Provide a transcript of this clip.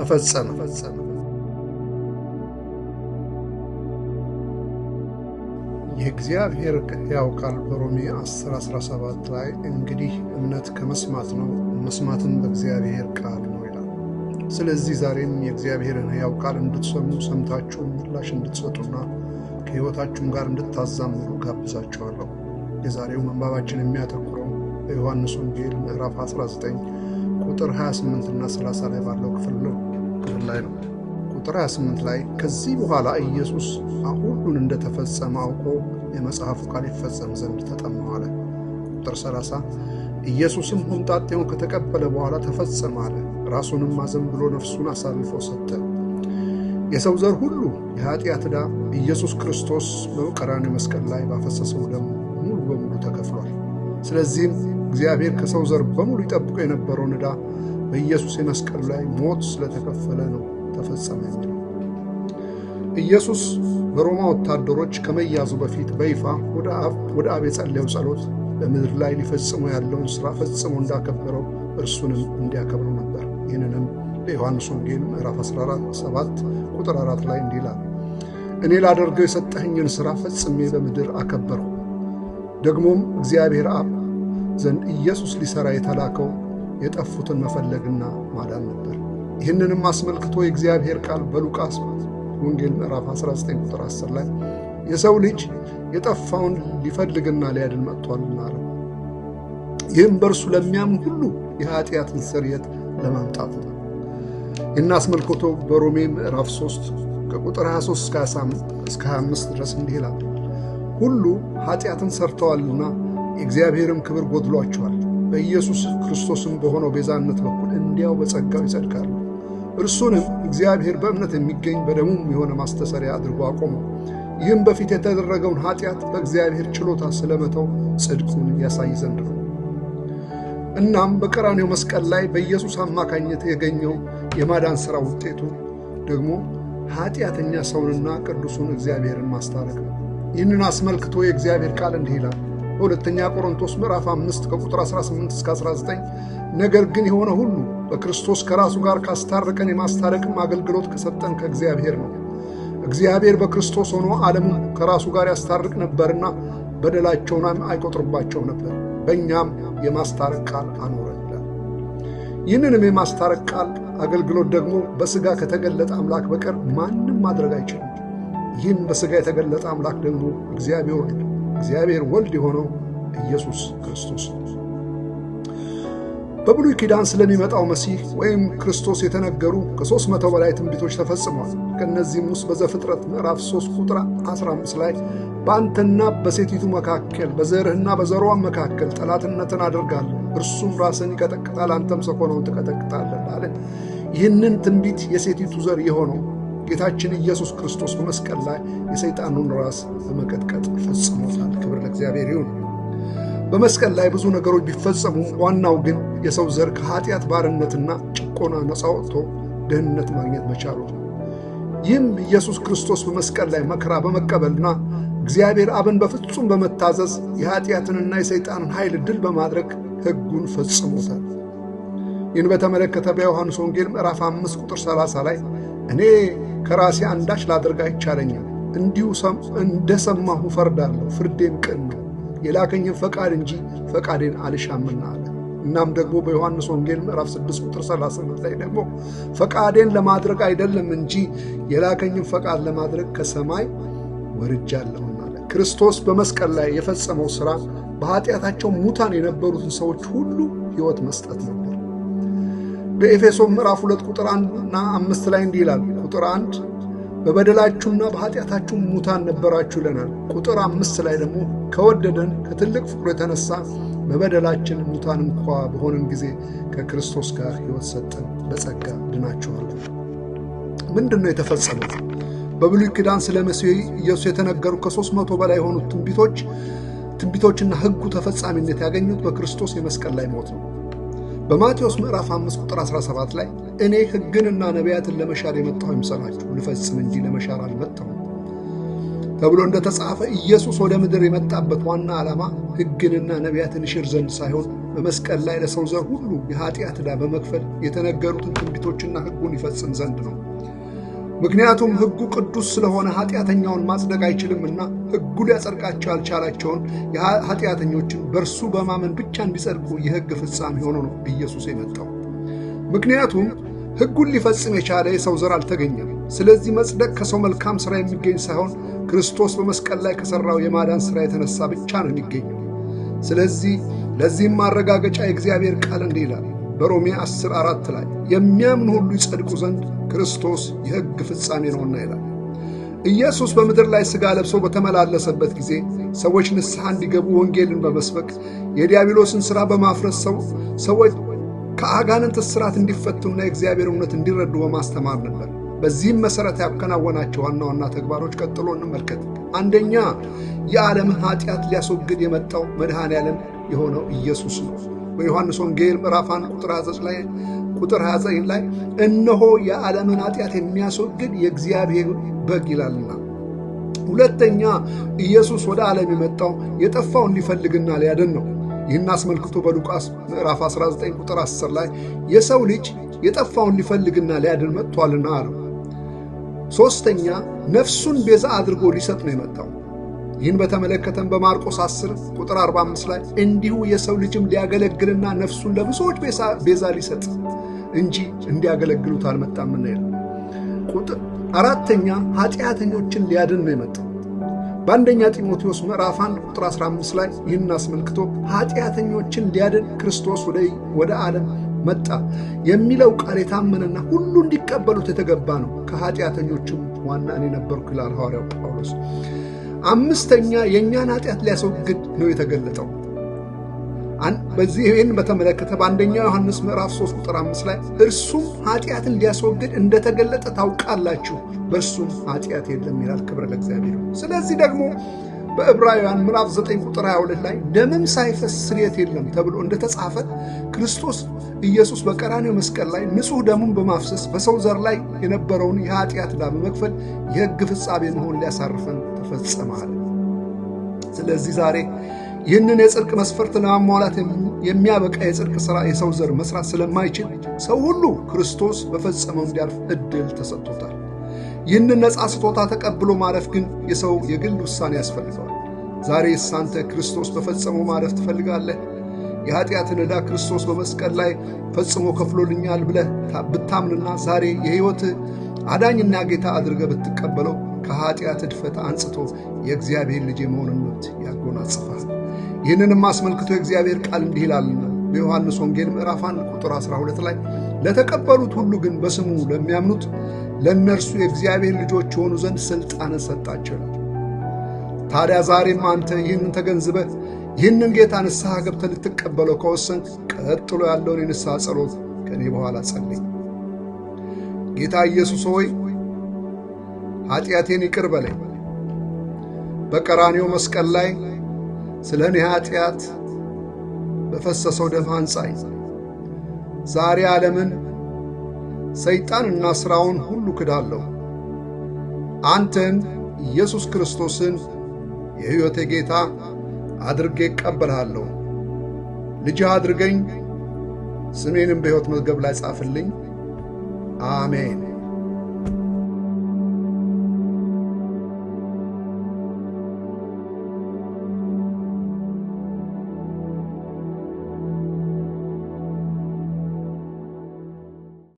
ተፈጸመ። የእግዚአብሔር ሕያው ቃል በሮሜ 10:17 ላይ እንግዲህ እምነት ከመስማት ነው፣ መስማትም በእግዚአብሔር ቃል ነው ይላል። ስለዚህ ዛሬም የእግዚአብሔርን ሕያው ቃል እንድትሰሙ፣ ሰምታችሁም ምላሽ እንድትሰጡና ከሕይወታችሁም ጋር እንድታዛምዱ ጋብዛችኋለሁ። የዛሬው ምንባባችን የሚያተኩረው በዮሐንስ ወንጌል ምዕራፍ 19 ቁጥር 28 እና 30 ላይ ባለው ክፍል ላይ ነው። ቁጥር 28 ላይ ከዚህ በኋላ ኢየሱስ ሁሉን እንደተፈጸመ አውቆ የመጽሐፉ ቃል ይፈጸም ዘንድ ተጠማሁ አለ። ቁጥር 30 ኢየሱስም ሆምጣጤውን ከተቀበለ በኋላ ተፈጸመ አለ። ራሱንም አዘንብሎ ነፍሱን አሳልፎ ሰጠ። የሰው ዘር ሁሉ የኃጢአት ዕዳ ኢየሱስ ክርስቶስ በቀራንዮ መስቀል ላይ ባፈሰሰው ደም ሙሉ በሙሉ ተከፍሏል። ስለዚህም እግዚአብሔር ከሰው ዘር በሙሉ ይጠብቀው የነበረውን ዕዳ በኢየሱስ የመስቀሉ ላይ ሞት ስለተከፈለ ነው ተፈጸመ የሚለው። ኢየሱስ በሮማ ወታደሮች ከመያዙ በፊት በይፋ ወደ አብ የጸለየው ጸሎት በምድር ላይ ሊፈጽሞ ያለውን ሥራ ፈጽሞ እንዳከበረው እርሱንም እንዲያከብረው ነበር። ይህንንም በዮሐንስ ወንጌል ምዕራፍ 17 ቁጥር 4 ላይ እንዲህ ይላል፣ እኔ ላደርገው የሰጠኸኝን ሥራ ፈጽሜ በምድር አከበርሁ። ደግሞም እግዚአብሔር አብ ዘንድ ኢየሱስ ሊሠራ የተላከው የጠፉትን መፈለግና ማዳን ነበር። ይህንንም አስመልክቶ የእግዚአብሔር ቃል በሉቃስ ወንጌል ምዕራፍ 19 ቁጥር 10 ላይ የሰው ልጅ የጠፋውን ሊፈልግና ሊያድን መጥቷልና አለ። ይህም በእርሱ ለሚያምን ሁሉ የኃጢአትን ስርየት ለማምጣት ነው። ይህን አስመልክቶ በሮሜ ምዕራፍ 3 ከቁጥር 23 እስከ 25 ድረስ እንዲህ ይላል፣ ሁሉ ኃጢአትን ሰርተዋልና የእግዚአብሔርም ክብር ጎድሏቸዋል፣ በኢየሱስ ክርስቶስም በሆነው ቤዛነት በኩል እንዲያው በጸጋው ይጸድቃሉ። እርሱንም እግዚአብሔር በእምነት የሚገኝ በደሙም የሆነ ማስተሰሪያ አድርጎ አቆመው። ይህም በፊት የተደረገውን ኃጢአት በእግዚአብሔር ችሎታ ስለመተው ጽድቁን ያሳይ ዘንድ ነው። እናም በቀራንዮ መስቀል ላይ በኢየሱስ አማካኝነት የገኘው የማዳን ሥራ ውጤቱ ደግሞ ኃጢአተኛ ሰውንና ቅዱሱን እግዚአብሔርን ማስታረቅ ነው። ይህንን አስመልክቶ የእግዚአብሔር ቃል እንዲህ ይላል በሁለተኛ ቆሮንቶስ ምዕራፍ 5 ከቁጥር 18 እስከ 19 ነገር ግን የሆነ ሁሉ በክርስቶስ ከራሱ ጋር ካስታረቀን የማስታረቅም አገልግሎት ከሰጠን ከእግዚአብሔር ነው። እግዚአብሔር በክርስቶስ ሆኖ ዓለሙን ከራሱ ጋር ያስታርቅ ነበርና በደላቸውን አይቆጥርባቸው ነበር፣ በእኛም የማስታረቅ ቃል አኖረ ይላል። ይህንንም የማስታረቅ ቃል አገልግሎት ደግሞ በሥጋ ከተገለጠ አምላክ በቀር ማንም ማድረግ አይችልም። ይህም በሥጋ የተገለጠ አምላክ ደግሞ እግዚአብሔር ወልድ የሆነው ኢየሱስ ክርስቶስ ነው። በብሉይ ኪዳን ስለሚመጣው መሲህ ወይም ክርስቶስ የተነገሩ ከ300 በላይ ትንቢቶች ተፈጽመዋል። ከእነዚህም ውስጥ በዘፍጥረት ምዕራፍ 3 ቁጥር 15 ላይ በአንተና በሴቲቱ መካከል በዘርህና በዘሯ መካከል ጠላትነትን አደርጋለሁ፣ እርሱም ራስን ይቀጠቅጣል፣ አንተም ሰኮናውን ትቀጠቅጣለህ አለ። ይህንን ትንቢት የሴቲቱ ዘር የሆነው ጌታችን ኢየሱስ ክርስቶስ በመስቀል ላይ የሰይጣኑን ራስ በመቀጥቀጥ ፈጽሞታል። ክብር ለእግዚአብሔር ይሁን። በመስቀል ላይ ብዙ ነገሮች ቢፈጸሙ ዋናው ግን የሰው ዘር ከኃጢአት ባርነትና ጭቆና ነፃ ወጥቶ ደህንነት ማግኘት መቻሉ ነው። ይህም ኢየሱስ ክርስቶስ በመስቀል ላይ መከራ በመቀበልና እግዚአብሔር አብን በፍጹም በመታዘዝ የኃጢአትንና የሰይጣንን ኃይል ድል በማድረግ ሕጉን ፈጽሞታል። ይህን በተመለከተ በዮሐንስ ወንጌል ምዕራፍ 5 ቁጥር 30 ላይ እኔ ከራሴ አንዳች ላደርግ አይቻለኝም፣ እንዲሁ እንደሰማሁ እፈርዳለሁ፣ ፍርዴም ቅን ነው፣ የላከኝን ፈቃድ እንጂ ፈቃዴን አልሻምና አለ። እናም ደግሞ በዮሐንስ ወንጌል ምዕራፍ 6 ቁጥር 38 ላይ ደግሞ ፈቃዴን ለማድረግ አይደለም እንጂ የላከኝን ፈቃድ ለማድረግ ከሰማይ ወርጃለሁና አለ። ክርስቶስ በመስቀል ላይ የፈጸመው ሥራ በኃጢአታቸው ሙታን የነበሩትን ሰዎች ሁሉ ሕይወት መስጠት ነበር። በኤፌሶን ምዕራፍ 2 ቁጥር 1 እና 5 ላይ እንዲህ ይላል። ቁጥር 1 በበደላችሁና በኃጢአታችሁ ሙታን ነበራችሁ ይለናል። ቁጥር 5 ላይ ደግሞ ከወደደን ከትልቅ ፍቅሩ የተነሳ በበደላችን ሙታን እንኳ በሆንን ጊዜ ከክርስቶስ ጋር ሕይወት ሰጠን፣ በጸጋ ድናችኋል። ምንድነው የተፈጸመው? በብሉይ ኪዳን ስለ መሲሁ ኢየሱስ የተነገሩ ከ300 በላይ የሆኑት ትንቢቶችና ሕጉ ተፈጻሚነት ያገኙት በክርስቶስ የመስቀል ላይ ሞት ነው። በማቴዎስ ምዕራፍ 5 ቁጥር 17 ላይ እኔ ሕግንና ነቢያትን ለመሻር የመጣሁ አይምሰላችሁ፣ ልፈጽም እንጂ ለመሻር አልመጣሁም ተብሎ እንደተጻፈ ኢየሱስ ወደ ምድር የመጣበት ዋና ዓላማ ሕግንና ነቢያትን ይሽር ዘንድ ሳይሆን በመስቀል ላይ ለሰው ዘር ሁሉ የኃጢአት ዕዳ በመክፈል የተነገሩትን ትንቢቶችና ሕጉን ይፈጽም ዘንድ ነው። ምክንያቱም ሕጉ ቅዱስ ስለሆነ ኃጢአተኛውን ማጽደቅ አይችልምና ሕጉ ሊያጸድቃቸው ያልቻላቸውን ኃጢአተኞችን በእርሱ በማመን ብቻ እንዲጸድቁ የሕግ ፍጻሜ ሆኖ ነው ኢየሱስ የመጣው። ምክንያቱም ሕጉን ሊፈጽም የቻለ የሰው ዘር አልተገኘም። ስለዚህ መጽደቅ ከሰው መልካም ሥራ የሚገኝ ሳይሆን ክርስቶስ በመስቀል ላይ ከሠራው የማዳን ሥራ የተነሳ ብቻ ነው የሚገኘው። ስለዚህ ለዚህም ማረጋገጫ የእግዚአብሔር ቃል እንዲህ ይላል በሮሜ 10:4 ላይ የሚያምኑ ሁሉ ይጸድቁ ዘንድ ክርስቶስ የሕግ ፍጻሜ ነውና ይላል። ኢየሱስ በምድር ላይ ሥጋ ለብሶ በተመላለሰበት ጊዜ ሰዎች ንስሐ እንዲገቡ ወንጌልን በመስበክ የዲያብሎስን ሥራ በማፍረስ ሰዎች ከአጋንንት እስራት እንዲፈቱና የእግዚአብሔር እውነት እንዲረዱ በማስተማር ነበር። በዚህም መሠረት ያከናወናቸው ዋና ዋና ተግባሮች ቀጥሎ እንመልከት። አንደኛ፣ የዓለምን ኃጢአት ሊያስወግድ የመጣው መድኃኔ ዓለም የሆነው ኢየሱስ ነው። በዮሐንስ ወንጌል ምዕራፍ 1 ቁጥር 29 ላይ እነሆ የዓለምን ኃጢአት የሚያስወግድ የእግዚአብሔር በግ ይላልና። ሁለተኛ፣ ኢየሱስ ወደ ዓለም የመጣው የጠፋውን ሊፈልግና ሊያድን ነው። ይህን አስመልክቶ በሉቃስ ምዕራፍ 19 ቁጥር 10 ላይ የሰው ልጅ የጠፋውን ሊፈልግና ሊያድን መጥቷልና አለው። ሦስተኛ፣ ነፍሱን ቤዛ አድርጎ ሊሰጥ ነው የመጣው። ይህን በተመለከተም በማርቆስ 10 ቁጥር 45 ላይ እንዲሁ የሰው ልጅም ሊያገለግልና ነፍሱን ለብዙዎች ቤዛ ሊሰጥ እንጂ እንዲያገለግሉት አልመጣምና ይላል። አራተኛ፣ ኃጢአተኞችን ሊያድን ነው የመጣው። በአንደኛ ጢሞቴዎስ ምዕራፍ 1 ቁጥር 15 ላይ ይህን አስመልክቶ ኃጢአተኞችን ሊያድን ክርስቶስ ወደ ዓለም መጣ የሚለው ቃል የታመነና ሁሉ እንዲቀበሉት የተገባ ነው፣ ከኃጢአተኞችም ዋና እኔ ነበርኩ ይላል ሐዋርያው ጳውሎስ። አምስተኛ፣ የእኛን ኃጢአት ሊያስወግድ ነው የተገለጠው። በዚህ ይህን በተመለከተ በአንደኛ ዮሐንስ ምዕራፍ 3 ቁጥር 5 ላይ እርሱም ኃጢአትን ሊያስወግድ እንደተገለጠ ታውቃላችሁ፣ በእርሱም ኃጢአት የለም ይላል። ክብር ለእግዚአብሔር። ስለዚህ ደግሞ በዕብራውያን ምዕራፍ 9 ቁጥር 22 ላይ ደምም ሳይፈስ ስርየት የለም ተብሎ እንደተጻፈ ክርስቶስ ኢየሱስ በቀራንዮ መስቀል ላይ ንጹሕ ደሙን በማፍሰስ በሰው ዘር ላይ የነበረውን የኃጢአት ዕዳ በመክፈል የሕግ ፍጻሜ መሆን ሊያሳርፈን ተፈጸመ አለ። ስለዚህ ዛሬ ይህንን የጽድቅ መስፈርት ለማሟላት የሚያበቃ የጽድቅ ሥራ የሰው ዘር መስራት ስለማይችል ሰው ሁሉ ክርስቶስ በፈጸመው እንዲያልፍ ዕድል ተሰጥቶታል። ይህንን ነፃ ስጦታ ተቀብሎ ማረፍ ግን የሰው የግል ውሳኔ ያስፈልገዋል። ዛሬስ አንተ ክርስቶስ በፈጸመው ማረፍ ትፈልጋለህ? የኃጢአትን ዕዳ ክርስቶስ በመስቀል ላይ ፈጽሞ ከፍሎልኛል ብለህ ብታምንና ዛሬ የሕይወት አዳኝና ጌታ አድርገህ ብትቀበለው ከኃጢአት እድፈት አንጽቶ የእግዚአብሔር ልጅ የመሆንን መብት ያጎናጽፋል። ይህንንም አስመልክቶ የእግዚአብሔር ቃል እንዲህ ይላልና በዮሐንስ ወንጌል ምዕራፍ 1 ቁጥር 12 ላይ ለተቀበሉት ሁሉ ግን በስሙ ለሚያምኑት ለእነርሱ የእግዚአብሔር ልጆች የሆኑ ዘንድ ሥልጣንን ሰጣቸው ይላል። ታዲያ ዛሬም አንተ ይህንን ተገንዝበህ ይህንን ጌታ ንስሐ ገብተህ ልትቀበለው ከወሰንክ ቀጥሎ ያለውን የንስሐ ጸሎት ከእኔ በኋላ ጸልይ። ጌታ ኢየሱስ ሆይ፣ ኃጢአቴን ይቅር በለኝ። በቀራንዮ መስቀል ላይ ስለ እኔ ኃጢአት በፈሰሰው ደም አንጻኝ። ዛሬ ዓለምን ሰይጣንና ሥራውን ሁሉ ክዳለሁ። አንተን ኢየሱስ ክርስቶስን የሕይወቴ ጌታ አድርጌ እቀበልሃለሁ። ልጅህ አድርገኝ፣ ስሜንም በሕይወት መዝገብ ላይ ጻፍልኝ። አሜን።